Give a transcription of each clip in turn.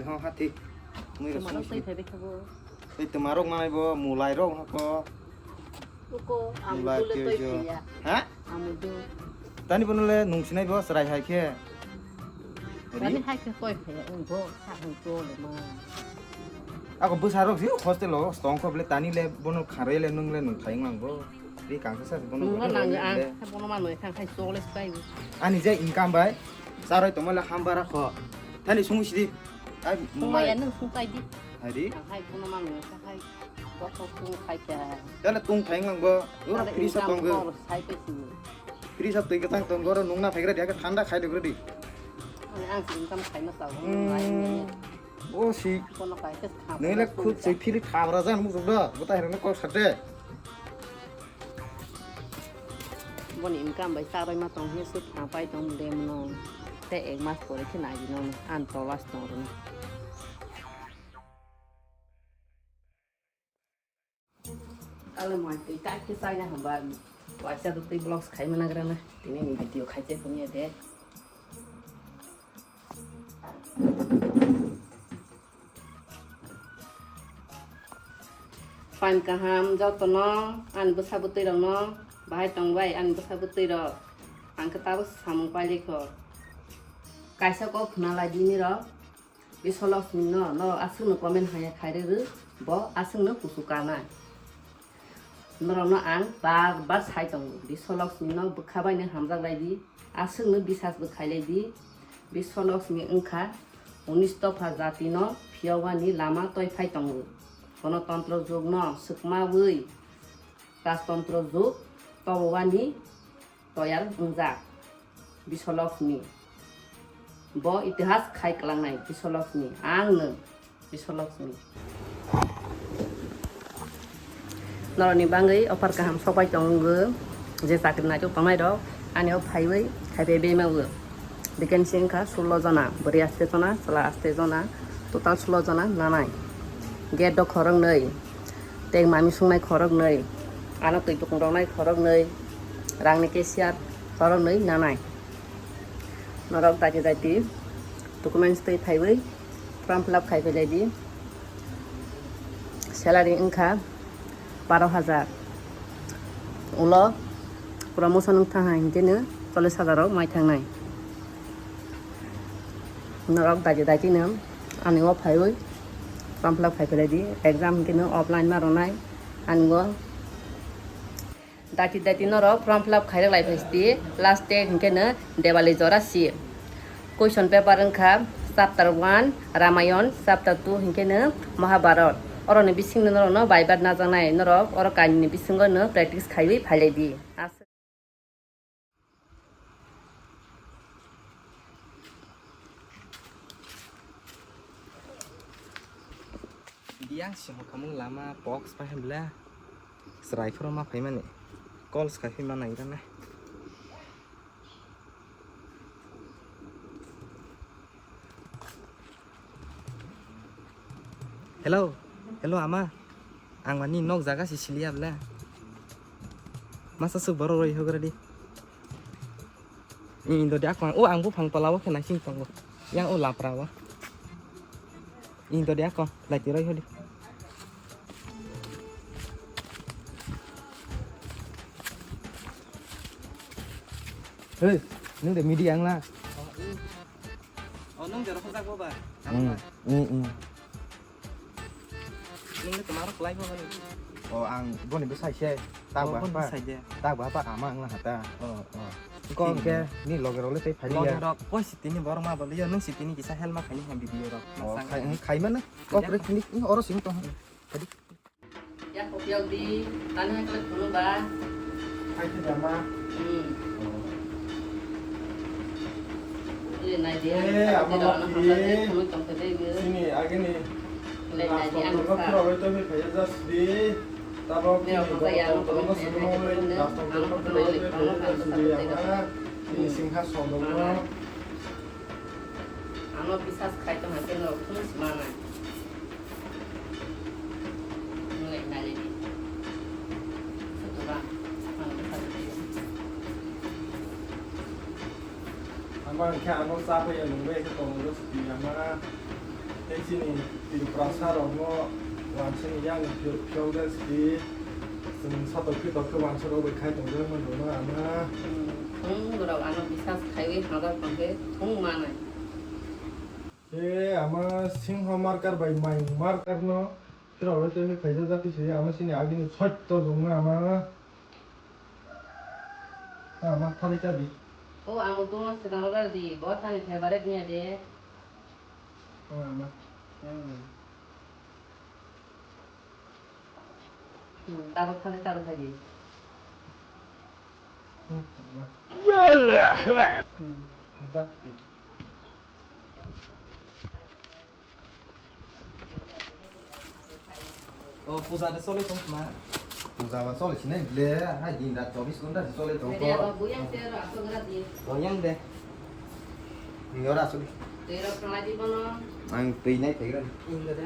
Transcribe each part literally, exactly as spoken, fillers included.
Ho hati. Mui rok sung sung. Tei tomarok manai bo mulai rok hako. Uko, ang mulai dule toi kyo jo. Piya. Ha? Ang dul. Tani bono le nung sinai bo serai hai khe. Tani hai khe toi phe, ang bo, ang bo le ma. Ako bwsa rok si hostel o stong kho ble tani le bono kharoi le nung le nung thai mang bo. Ri kangsa sa bono. Nung bono nang le ang le. Bono ma noi thang khai chole spai. Ani je income bai. Saroi tongma le ham bara kho. Tani sung sidi. Ai, sung maya nung sung tai di. Hari? Ang hai bono ma noi thang khai. Bokok tung khai kya. Tala tung khai ngang bo. Ura free sa tong go. Sai pe si. Free sa tui ka tang tong go nung na phai gra dia ka thanda khai de gra di. Ang sing kam khai ma sa. Hmm. Lai ni. O si. Kono khai ke kha. Nele khub sei free kha bra jan mu do. Bo ta hera na ko sa de. Boni income bai sa bai ma tong he su kha pai tong de mo. Te ek mas pore khe nai no an to last tong ro. Kala mai twi tak khe chaina hamba waisa do twi vlogs khai mana gra na tini ni video khai che phung ya de. Phan kaham jotono ani bwsa bwtwi rokno bahai tong bai ani bwsa bwtwi rok ang khe tabuk samung pai lekho kaisa kok khna lai di nirok. Biswalakshmi no, norok aswkno comment haya khairwi rw, bo aswkno kusu kanai. Norokno ang bar bar sai tongo, Biswalakshmi no bwkha bai no hamjak lai di, aswkno bisas bo khai lai di. Biswalakshmi wngkha unis dopha jati no phiyawani lama toi phai tongo. Gonotontro jug no swkmawi rajtontro jug tobowani toyar wngjak. Biswalakshmi. Bo itihas khai kwlangnai Biswalakshmi. Ang no Biswalakshmi. Norokni bagwi offer kaham sokbai tongo. Je chakri naitok tongnai rok ani o phaiwi khai bai bema o. Vacancy wngkha sullo jona, bwrwi aste jona, chwla aste jona, total sullo jona nanai. Gate rok khoroknwi, tei mami sungnai khoroknwi, ano twi bukung roknai khoroknwi, rangni cashier khoroknwi nanai. Norok daiti daiti documents twi phaiwi form fill up khai phailai di. Salary wngkha baro hajar. Ulo promotion wngkha hai hwnkhe no chollish hajar rok mai thangnai. Norok daiti daiti no ani o phaiwi form fill up khai phailai di. Exam hwnkhe no offline ma rwnai ani o. Daiti daiti norok form fill up khairok lai phai sidi, last date hwnkhe no Debali jora si. Question paper wngkha chapter one Ramayon, chapter two hwnkhe no Mahabharat. Oroni bisingno norokno bai bar najaknai, norok oro kainwini bisingo no practice khaiwi phailai di. Biyang si mukamung lama box pahe bla. Serai phoro ma phaimani. Calls khai phi ma nai rana. Hello, hello ama. Ang mani nok jaga si siliya bla. Masa su boro roi hogra di. Indo di ako, o ang buphang tola o khe naising tongo. Yang o lapra o. Indo di ako, laiti roi hodi. Hei, nung de media ang la. O, nung jora khojak bo ba? Mm, mm, mm. Nungni toma rok lai bo mani. O, ang boni bwsai se. Tak ba hapa. Tak ba hapa ama ang hata. O, o. Ko ke ni loge role tei phai ya. Loge rok koi sitini borok ma boliyo, nung sitini kisa helma khaini ham video rok. O, khai, khai mana? Ko pre tini oro sing to. Tadi. Ya ko piau di, tani hai kle phunu ba. Hai khe jama. Hmm. Ini nai dia. Eh, ama laki. Sini age ni. Nai dia. Tabok ni doktor ko sudu mo le. Ini singha sondo mo. Ano bisas khai tong hake no phunu simana. Nungai nalini. Sutura. Ano bisas khai. Ama khe ano cha phaiya nungbai khe tongo sidi ama. Tei chini Tiprasa rokno wansani yang phiyok phiyok da si chwng satok phitok khe wansa rok bai khai tongjak mani rwno ama. Hmm, thung borok ano bisas khaiwi hazar tongkhe thung manai. E ama singho markar bai mai markar no phirok rok tei khaijak jati si ama chini agini sotto rwngno ama. Ama thani chabi. O, ang bo tungma swkang rw di, bo thani favorite niya de. O, ama. Hmm. Hmm, tabuk thani charu thagi. Hmm, ama. Hmm. Da. O puja de choli tong khna. Puja ba choli sine ble, hai din rat chobis ghonta se choli tong ko. Media ba buyang se ro asok gra di. O yang de. Ni ora asok. Tei ro phalai di bono. Ang twi nai thai gra. Ing de de.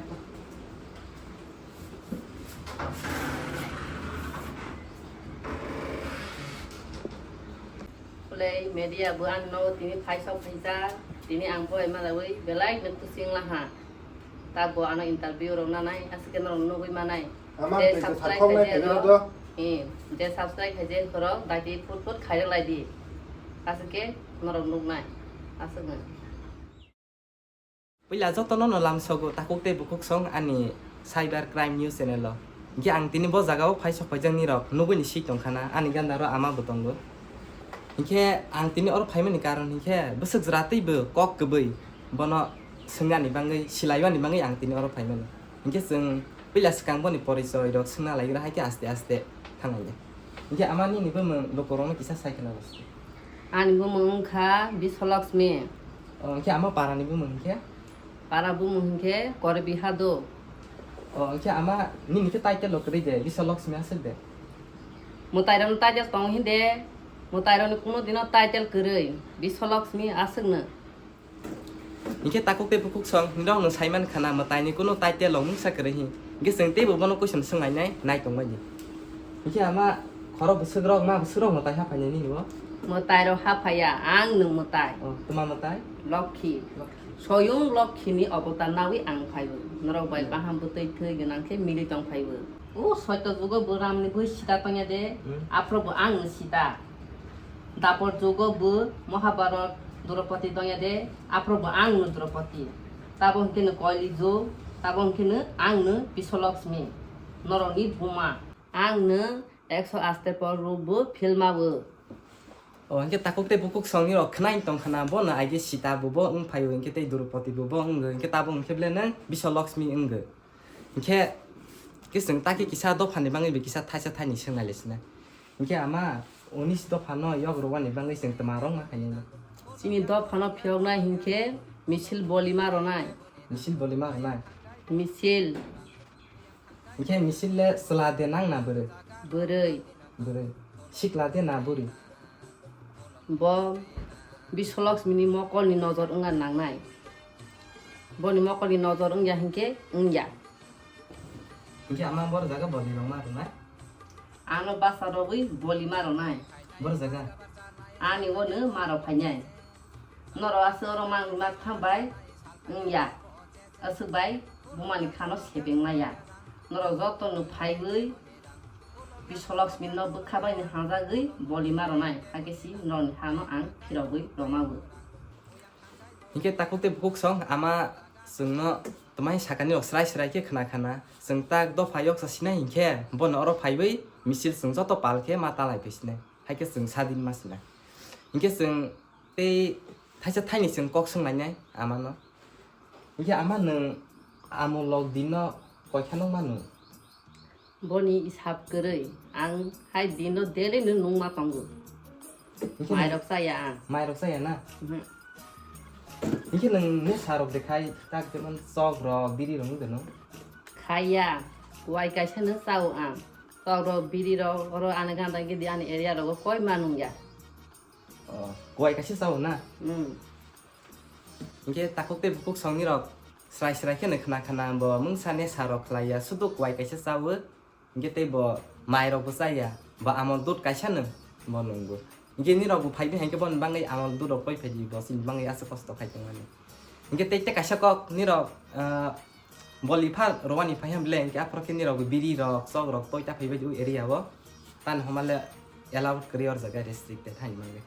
Pulai media bo ang no tini phai sok phaijak, tini ang bo ema lawi belai no kusing laha. Tabo ano interview rok nanai, aswk khe norok nugwi manai. Ama je twi subscribe khaijak thakkhoknai rok, do. Eh, je subscribe khaijak rok, daiti put put khairok lai di. Aswk khe norok nuknai. Aswk no. Puila jotono no lamsogo takhuk tei bukhuk song ani cyber crime news channel o. Hinkhe ang tini bo jaga o phai sok phaijak nirok nugwi ni sik tongkhana ani ganda ro ama bo tongo. Hinkhe ang tini oro phaimani karon hinkhe bwswk jwra tei bo kok kwbwi bono swngnani bangwi, silaiwani bangwi ang tini oro phaimani. Hinkhe chwng puila swkang boni porichoi rok swngna lai gra hai khe aste aste thanglainai. Hinkhe ama nini bumung lukurokno kisa sai khna rwsdi. Ani bumung wngkha Biswalakshmi. O, hinkhe ama parani bumung hinkhe? Para bumung hinkhe Korbi Hado. O, hinkhe ama nini khe title rok kwrwi de, Biswalakshmi aswk de? Mwtairokni title tongo hinde, mwtairokni kuno dino title kwrwi, Biswalakshmi aswkno. Hinkhe takhuk tei bukhuk song, nirok no saiman khana mwtaini kuno title rok mungsa kwrwi hi. Hinkhe chwng teibo bono question swnglainai, nai tongbaidi. Hinkhe ama khorok bwswk rok, ma bwswk rok mwtai haphainai nini bo? Mwtai rok haphaiya, ang nwng mwtai. O, tma mwtai? Lokhi. Lokhi. Soyung Lokhi ni avatar nawi ang phaibo. Norok bai Hmm. kaham bwtwi thwi gwnang khe mili tong phaibo. O soito jugo bo Ram ni bwrwi Sita tongya de, Hmm. aphuru bo ang no Sita. Dapor jugo bo Mahabharat Draupadi tongya de, aphuru bo ang no Draupadi. Tabo hwnkhe no Koli jug, tabo hwnkhe no ang no Biswalakshmi. Norok ni buma. Ang no ekso aste por rup bo philma bo. O, hinkhe takhuk tei bukhuk songni rok khwnai tong khna, bo no aige Sita bo, bo wng phaio, hinkhe tei Draupadi bo, bo wng, hinkhe tabo hinkhe ble nang Biswalakshmi wng. Hinkhe, hinkhe chwng taki kisa dophani bangwi bo kisa thaisa thaini swngnai le sina. Hinkhe ama unis dophano yok rwani bangwi chwng tma rwngma khainai? Chini dophano phiyoknai hinkhe misil bolima rwnai. Misil bolima rwnai? Misil. Hinkhe misil le chwla de nang na bwrwi? Bwrwi. Bwrwi. Sikla de na bwrwi? Bo Biswalakshmi ni mokol ni nojor wngya nangnai. Boni mokol ni nojor wngya hinkhe wngya. Hinkhe ama boro jaga boli rok ma rwnai? Ano basa rogwi boli ma rwnai. Boro jaga? Ani ono ma rok phainai. Norok aswk oro mang ma thang bai wngya. Aswk bai bumani khano sebeng maya. Norok joto no phaiwi Biswalakshmi no bwkha bai ni hanjagwi boli ma rwnai. Hakhe si norokni hano ang phirogwi rwmago. Hinkhe takhuk tei bukhuk song ama chwngno twmai sakani rok srai srai khe khna khna. Chwng tak dopha yoksa sinai hinkhe bono oro phaiwi misil chwng joto pal khe ma talai phai sinai. Haikhe chwng sadin ma sinai. Hinkhe chwng tei thaisa thaini chwng kok swng lainai amano. Hinkhe ama nwng amolok dinno koikha nung manu? Boni isap kwrwi, ang hai dino daily no nungma tongo. Hinkhe Mairok chaya ang. Mairok chaya na? Mhm. Hinkhe nwng ne sarok de khai tak jemon chok rok, biri rok nung de no? Khaiya, kuai kaisa no chao ang. Chok rok, biri rok, oro ani ganda gidi ani area rogo koi ma nungya. Oh, kuai kaisa chao na? Hmm. Hinkhe takhuk tei bukhuk songni rok srai srai kheno khna khna bo mungsa ne sarok khlaiya, sudu kuai kaisa chao. Hinkhe tei bo mai rok bo chaya, bo amol dud kaisa no bo nungbo. Hinkhe nirok bo phaibi hinkhe boni bangwi amol dud rok koi phaidi bo chini bangwi aswk kosto khai tongmani. Hinkhe tei tei kaisa kok nirok, ah, boli pha rowani phai hwn bele, hinkhe aphuru khe nirok biri rok, chok rok toi ta phaibai o area o. Tan homa le allowed kwrwi or jaga restricted hai mangwi.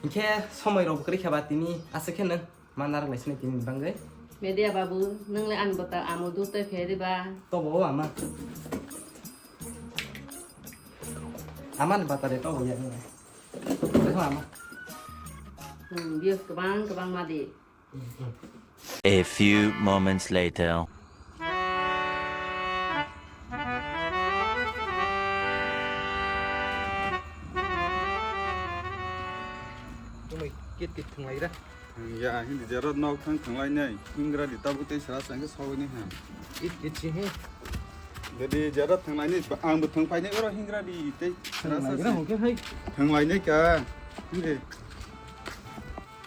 Hinkhe somoi rok kwrwi kha ba tini aswk khe nwng ma narwk lai sini tini bangwi. Media babu, nwng le ani bota amo dur tei phai riba. Tobo o ama. Ama ni bata de tobo ya. Ama. Hmm, views kwbang kwbang ma di. A few moments later. Tumui kit kit thwnglai ra. Ya, hindi jero nok thang thwnglai nai. Ingra di tabuk tei sra sangke sawini ha. Kit kit si he. Jadi jero thwnglai nai, ang bo thwng phai nai oro hingra di tei sra sa. Thwnglai ra si. Hokhe hai. Thwnglai nai ka. Hindi.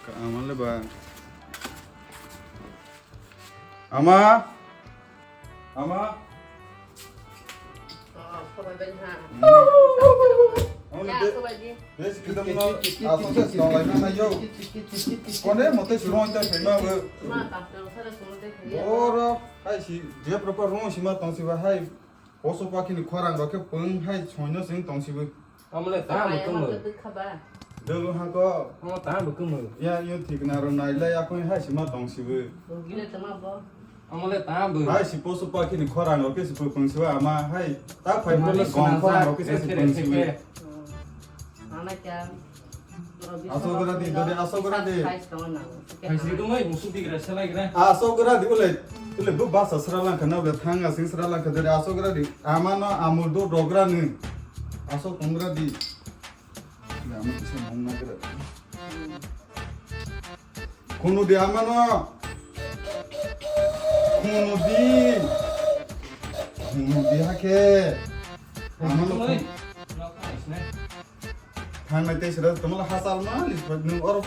Ka ama le ba. Ama. Ama. Oh, sobai bai ha. Hmm. Ama le ya, de-, sobai di. Des kita mo asal ses tong lai na yo. Kone mote surong ta phai ma bo. Ma ta sara sung te khaya. Oro hai si dia proper rong si ma tong si ba hai. Poso pakini khorang rok khe pung hai soino sing tong si bo. Amole ta bo kumu. Dulu ha ko. Amo ta bo kumu. Ya, yo thik na ro nai lai akoi hai sima tong sibu. Rugile tama bo. Amole ta bo. Hai si posu pa kini khorang rok ke si pung sibu ama hai ta phai pole gong khorang rok ke si pung sibu. Ana kya? Aso gra di, dode aso gra di. Hai si tumai musuk di gra selai gra. Aso gra di ule, ule bu basa sra langkha na ule thanga sing sra langkha dode aso gra di. Ama no amul do dogra ni. Aso tongra di. Ama kisa mong na gra. Khunu di ama no. Khunu di. Khunu di hake. Ama no. Thangnai tei sira tongmala hachal ma ni nwng oro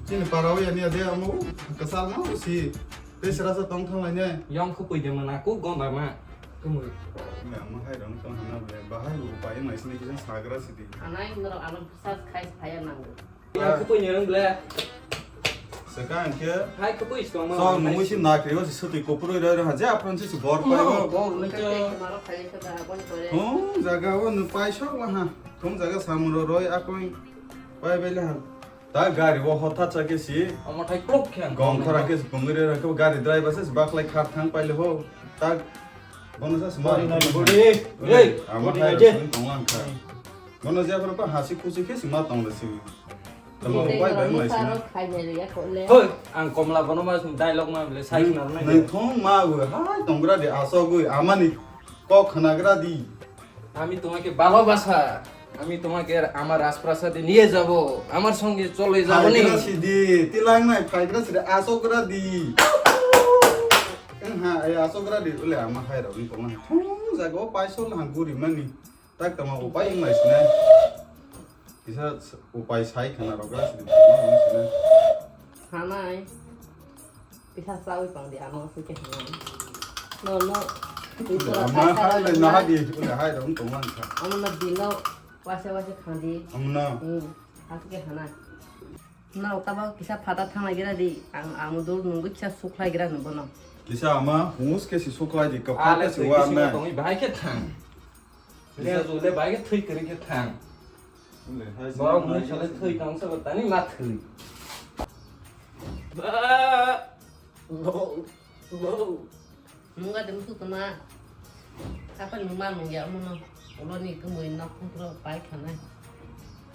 chini para o yani ade amo kwchal ma si tei sira sa tong thanglai ne. Yong khupui de mana ku gonda ma. Kumui. Ne ama hai rang tong hana ble bahai upai mai sini kisa sagra sidi. Anai norok ano sa khai phaya nango. Yong khupui ne rang ble. Saka angke. Hai khupui song ma. So nungui si nakri o si suti kopuroi roi roi ha je apron si bor pai o. Bor ni to. Hum jaga o nu pai sok la ha. Thum jaga samung roi akoi pai bele han. Ta gari o hotha cha ke si. Omo thai klok khe ang gong khora ke si pungri ra ke gari driver se baklai khar thang paile ho. Ta bono sa sma. Body na body. Ei, ama body hai na je. Tong ang kha. Bono je phar pa hasi khusi ke si ma tong le si. Tamo pai bai mai si. Hoi, ang komla bono ma dialogue ma bele sai na nai. Nai thong ma bu hai tongra de aso gui amani kok khnagra di. আমি তোমাকে ভালোবাসা, আমি তোমাকে আমার রাজপ্রাসাদে নিয়ে যাব, আমার সঙ্গে চলে যাবো নি? Phaigra sidi, tilang nai phaigra sidi, asokgra di. Wngha, ai asokgra di, ule ama hai rok wng tongma. Thung jaga o paisol hang guri mani. Tak tama upai wng nai sinai. Kisa upai sai khana rok gra sidi, wng sinai. Sanai. Kisa chawi pang di, ano aswk khe hwnwi. No, no. Ama hai le na di, ule hai rok tong man kha. Amo no di no, wase wase khang di. Amo no. Hmm, aswk khe hwnwi. No, tabo kisa phata thang lai gira di, ang, ang dur nungwi kisa suk lai gira no bono. Kisa ama, humus khe si suk lai di, kaphal khe si wa na. Tongwi bahai khe thang. Kisa le jole bahai khe thwi kwrwi khe thang. Borok mui sale thwi tong sa tani ma thwi. Ba! Wow! Wow! Nungga de musu tuma. Apa numa nungya muno. Ulo ni kumui nok kutro pai khana.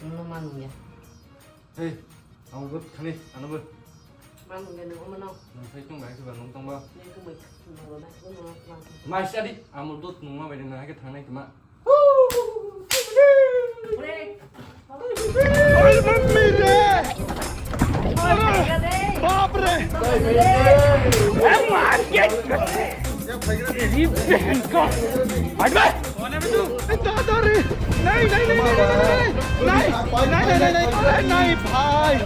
Muno ma nungya. Hey, ang but khani, ano but. Ma nungya nung muno. Nung sai tung bai ba nung tong ba. Ni kumui nung na, nung na. Mai sadi, amul dut nung ma bai na ke thangnai kuma. अरे मम्मी रे! अरे बाप रे! ए मार के तेरी बहन को। हट बे! दादा रे! नहीं, नहीं, नहीं, नहीं, नहीं, नहीं, नहीं, नहीं, नहीं, नहीं, नहीं, नहीं, नहीं, नहीं, भाई।